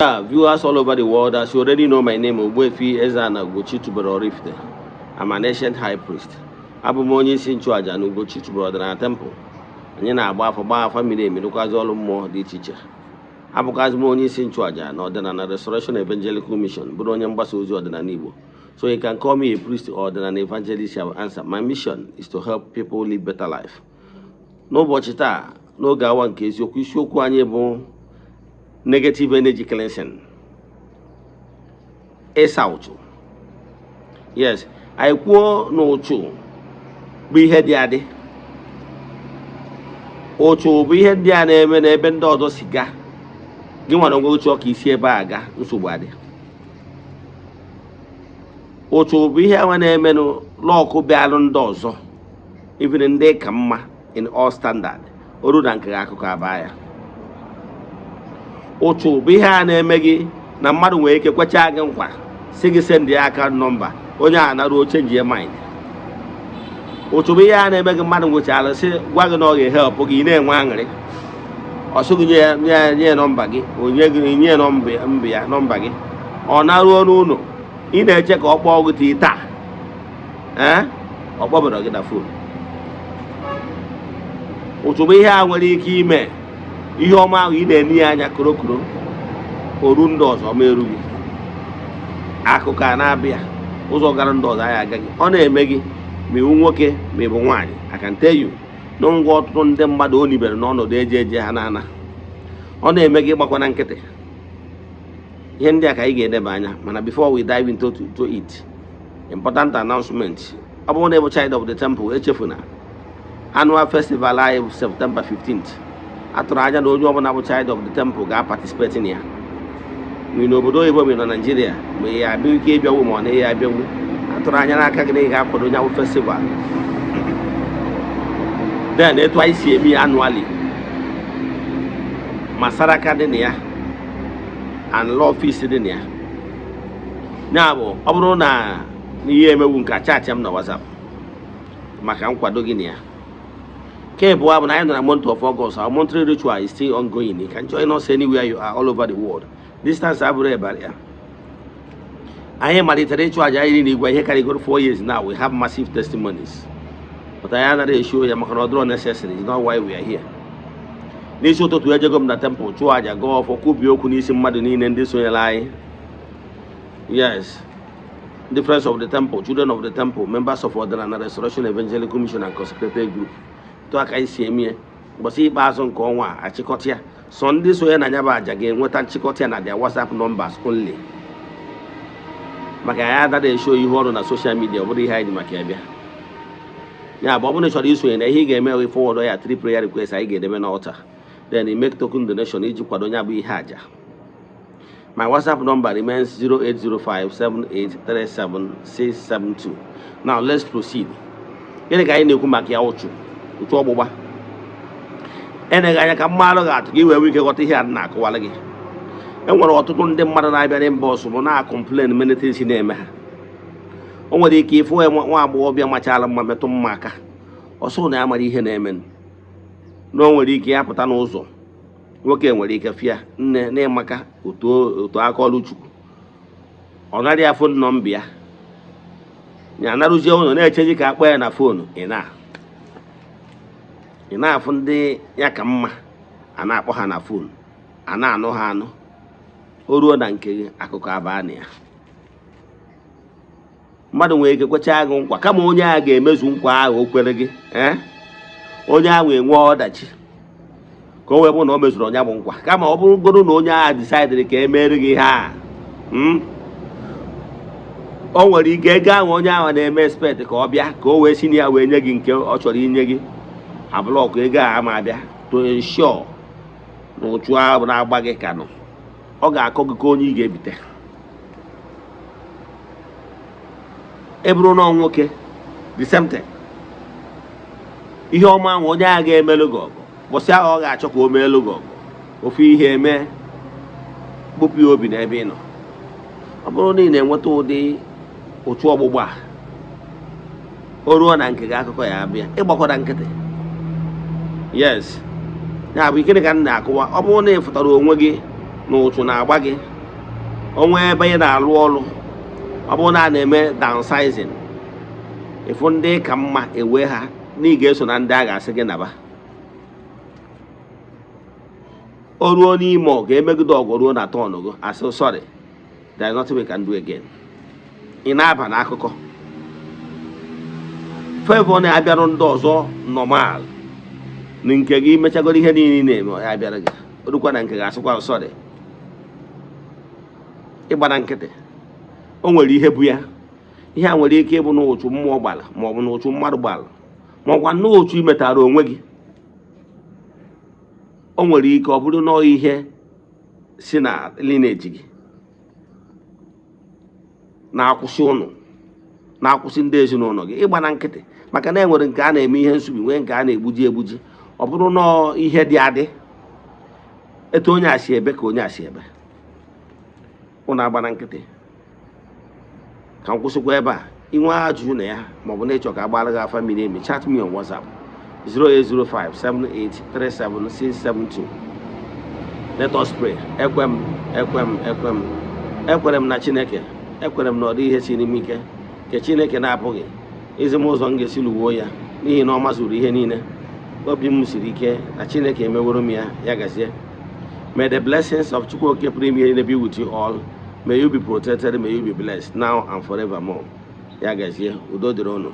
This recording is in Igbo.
Yeah, viewers all over the world, as you already know my name, Ogbuefi Eze-Ana Ugochi tubelu Oraifite. I'm an ancient high priest. Abụ m onye isi nchụaja na Ugochi tubelu ọdịnala temple. Anyị na-agba afa, gbaa afa miri emi, rụkwazị ọrụ mmụọ dị iche iche. Abụkwazị m onye isi nchụaja na Ọdịnala Restoration Evangelical Mission, bụrụ onye mgbasa ozi ọdịnala Igbo. So you can call me a priest or ọdịnala evangelist, I will answer. My mission is to help people live better life. N'ụbọchị taa, n'oge awa nke eziokwu, isiokwu anyị bụ negative energy cleansing, ịsa ụchụ. Yes, anyị kwuo na ụchụ bụ ihe dị adị. Ụchụ bụ ihe ndị a na-eme n'ebe ndị ọzọ si gaa, gị nwere onwe uche ọka isi ebe a ga, nsogbu adị. Ụchụ bụ ihe enwe na-emenụ luck bịalụ ndị ọzọ, even ndị ka mma in all standard, oru na nke akụkọ abaa ya. Ụchụ bụ ihe a na-eme gị na mmadụ nwere ike kwechaa gị nkwa, si gị send ya account number, onye a naruo change ya mind. Ụchụ bụ ihe a na-eme gị, mmadụ nwechara sị gwa gị na ọ ga-ehelpụ gị, ị na-enwe aṅụrị, ọ sị gị nye ya, nye ya, nye ya nọmba gị, onye gị nye ya nọmba ya, nọmba gị, ọ naruo n'ụlọ, ị na-eche ka ọ kpọọ gị tii taa, ee, ọ kpọbara gị na phone. Ụchụ bụ ihe a nwere ike ime ihe ọma ahụ ị na-eni ya anya korokoro, oru ndị ọzọ ma erughị akụkọ a na-abịa ụzọ gara ndị ọzọ anyị agaghị. Ọ na-eme gị ma iwu nwoke ma ị bụ nwaanyị. I can tell you na ngwa ọtụtụ ndị mmadụ o nibere n'ọnọdụ eje eje ha n'ana. Ọ na-eme gị gbakwa na nkịtị. Ihe ndị a ka anyị ga-edeba anya, mana before we dive into to it, important announcement. Ọ bụrụ na ị bụ child of the temple, echefuna annual festival anyị bụ September 15th. Atụrụ anya na onye ọbụla bụ child of the temple ga-participate na ya, ma ị n'obodo oyibo, ma ị nọ Naijiria, ma ị ya abịa ike ịbịanwu, ma ọ na ị ya abịanwu, atụrụ anya n'aka gị na ị ga-akwado onye bụ festival. Then etu anyị si eme ya annually, ma saraka dị na ya and love feast dị na ya. Ya bụ, ọ bụrụ na ihe emewu nke, chat m na WhatsApp maka nkwado gị na ya. Nke abụọ bụ na anyị nọ na month of August. Our monthly ritual is still ongoing. You can join us anywhere you are all over the world. Distance abụrụ barrier. Anyị malitere ịchụ àjà anyị n'igwe ihe karịgoro 4 years now. We have massive testimonies, but anyị anaghị eshow ya maka na ọ dịrọ necessary. It's not why we are here. N'isi ụtụtụ, ejego m na temple chụọ àjà, gaa ọfọ, kwubie okwu n'isi mmadụ niile ndị sonyere anyị. Yes, the friends of the temple, children of the temple, members of Ọdịnala Restoration Evangelical Mission and consecrated group. Tụ aka anyị si eme ya, ụbọchị ikpeazụ nke ọnwa a, achịkọta ya. Sọ ndị sonye na ya bụ àjà ga-enweta nchịkọta ya na their WhatsApp numbers only, maka anyị anaghị eshow ihu ọrụ na social media. Ọ bụrụ ihe anyị ji maka ya bịa. Ya bụ, ọ bụrụ na ị chọrọ isonye na ihe ị ga-eme, wee forward ya three prayer request anyị ga-edebe n'altar, then you make token donation iji kwado ya bụ ihe àjà. My WhatsApp number remains 08057837672. Now let's proceed. Gịnị ka anyị na-ekwu maka ya? Ụchụ, ụchụ ọgbụgba. Eneghị anya ka mmalụ ga-atụ ka ị wee nwee ike ghọta ihe a na-akọwara gị. E nwere ọtụtụ ndị mmadụ na-abịa na mba ọsụ bụ na-acomplain many things na-eme ha. O nwere ike ịfụ nwa agbọghọbịa machara mma, metụ mma aka, ọsọ na ya mara ihe na-eme, na o nwere ike ya pụta n'ụzọ, nwoke nwere ike fịa nne n'ịmaka otu otu aka ọrụ Chukwu, ọ narị ya phone number ya, ya anarụzie ụlọ na-echezi ka akpọ ya na phone. Ị na-afụ ndị ya ka mma a na-akpọ ha na phone, a na-anụ ha anụ. O ruo na nke gị, akụkọ abaa na ya. Mmadụ nwere ike kwechaa gị nkwa, kama onye ahụ ga-emezu nkwa ahụ o kwere gị, ee, onye ahụ enwe ọdachi ka o wee bụ na o mezuru onye bụ nkwa. Kama ọ bụrụgodu na onye ahụ decidịrị ka e mere gị ihe a, o nwere ike ego ahụ onye ahụ na-eme expect ka ọ bịa, ka o wee si na ya wee nye gị nke ọ chọrọ inye gị, abụlọkụ ego a ama abịa. To ensure na ụchụ ahụ na-agba gị ka nọ, ọ ga-akọ gị ka onye ị ga-ebite. E bụrụ na ọ nwoke, the same thing. Ihe ọma ahụ onye agha ga-emelụ gị ọgụ, bọsị ahụ ọ ga-achọ ka o meelụ gị ọgụ, ofu ihe eme kpụpụ ya obi n'ebe ị nọ. Ọ bụrụ na ị na-enweta ụdị ụchụ ọgbụgba a, o ruo na nke gị, akụkọ ya abịa, ịgbakwara nkịtị. Yes, ya bụ ikere ka m na-akụwa. Ọ bụrụ na ị fụtara onwe gị na ụchụ na-agba gị. Onwe ebe ị na-alụ ọrụ, ọ bụrụ na a na-eme downsizing, ịfụ ndị ka mma ewe ha, na ị ga-eso na ndị a ga-asị gị naba. O ruo n'ime ọgụ, emegide ọgụ ruo na turn gị, asị, "Sorry, there is nothing we can do again." Ị na-aba n'akụkọ favor na-abịarụ ndị ọzọ normal, na nke gị mechagoro ihe niile ị na-eme, ya abịara gị orukwa na nke gị, asịkwa sorry, ịgbara nkịtị. O nwere ihe bụ ya. Ihe a nwere ike ịbụ na ụchụ mmụọ gbara, ma ọ bụ na ụchụ mmadụ gbara, ma ọkwa na ụchụ imetara onwe gị. O nwere ike ọ bụrụ na ihe si na lineage gị na-akwụsị ụnụ, na-akwụsị ndị ezinụlọ gị ịgba na nkịtị, maka na enwere nke a na-eme ihe nsubi, nwee nke a na-egbuji egbuji. Ọ bụrụ na ihe dị adị, etu onye a si ebe ka onye a si ebe, ụnụ agba na nkịtị. Ka m kwụsịkwa ebe a. Inwe ajụjụ na ya, maọbụ na ịchọ ka agbara gị afa miri emi, chat me on WhatsApp 08057837672. Let us pray. Ekwe m, ekwe m, ekwe m, ekwere m na Chineke. Ekwere m na ọ dị ihe siri m ike nke Chineke na-apụghị izi m ụzọ m ga-esi lụwuo ya, n'ihi na ọ mazuru ihe niile. Obi m siri ike na Chineke emeworo m ya. Ya gazie. May the blessings of Chukwu Okike pụrụ ime ihe niile be with you all. May you be protected, may you be blessed now and forevermore. Ya gazie, udo dịrị unu.